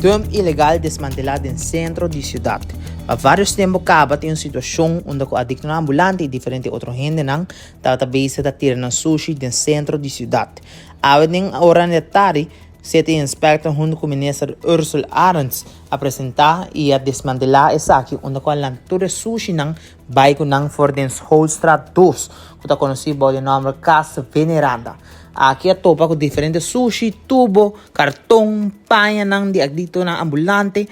Dump ilegal desmantelá den sentro di siudat. Pa vários tempu kaba tin un situashon unda ku adiktonan ambulante i diferente otro hendenan tabata bezig ta tira nan sushi den sentro di siudat. Awe den oranan di atardi, City Inspector huntu ku Minister Ursell Arends a presentá i a desmantelá esaki unda ku a lanta tur e sushinan bai ku nan for den Schoolstraat dos ku ta konosí bou di e nòmber Cas Veneranda. Aki a topa ku diferente sushi, tubo, karton, pañanan di adiktonan ambulante,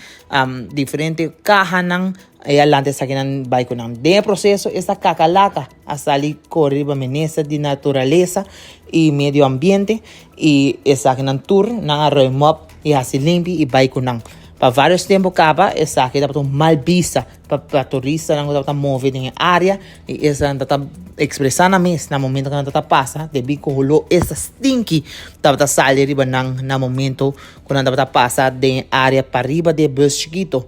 diferente kahanan i a lanta esakinan bai ku nan. Den e proseso esta kakalaka a sali kore riba Minister di Naturalesa i Medio Ambiente I esakinan tur nan a ruim op i hasi limpi i bai ku nan. Pa vários tempu kaba esaki tabata un mal bista pa pa turistanan ku tabata move den e área i esnan tabata ekspresá nan mes na momento ku nan tabata pasa debí ku holó esta stinki tabata sali riba nan na momento ku nan tabata pasa den e área pariba di e bus chikito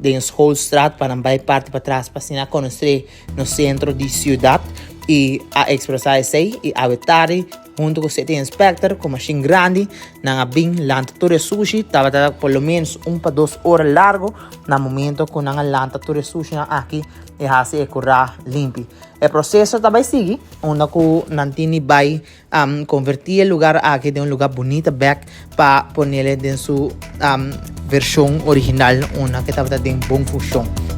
den Schoolstraat pa nan bai parti patras pa asina konosé nos sentro di siudat i a ekspresá esei i awe tardi Hunto cu City Inspector cu machine grandi nan a bin lanta tur e sushi. Tabata por lo menos un pa dos ora largo na momento cu nan a lanta tur e sushinan aki y haci e cura limpi. E proceso ta bay sigui unda cu nan tin di bay converti e lugar aki den un lugar bunita bek pa ponele den su version original unda cu tabata den bon funcion.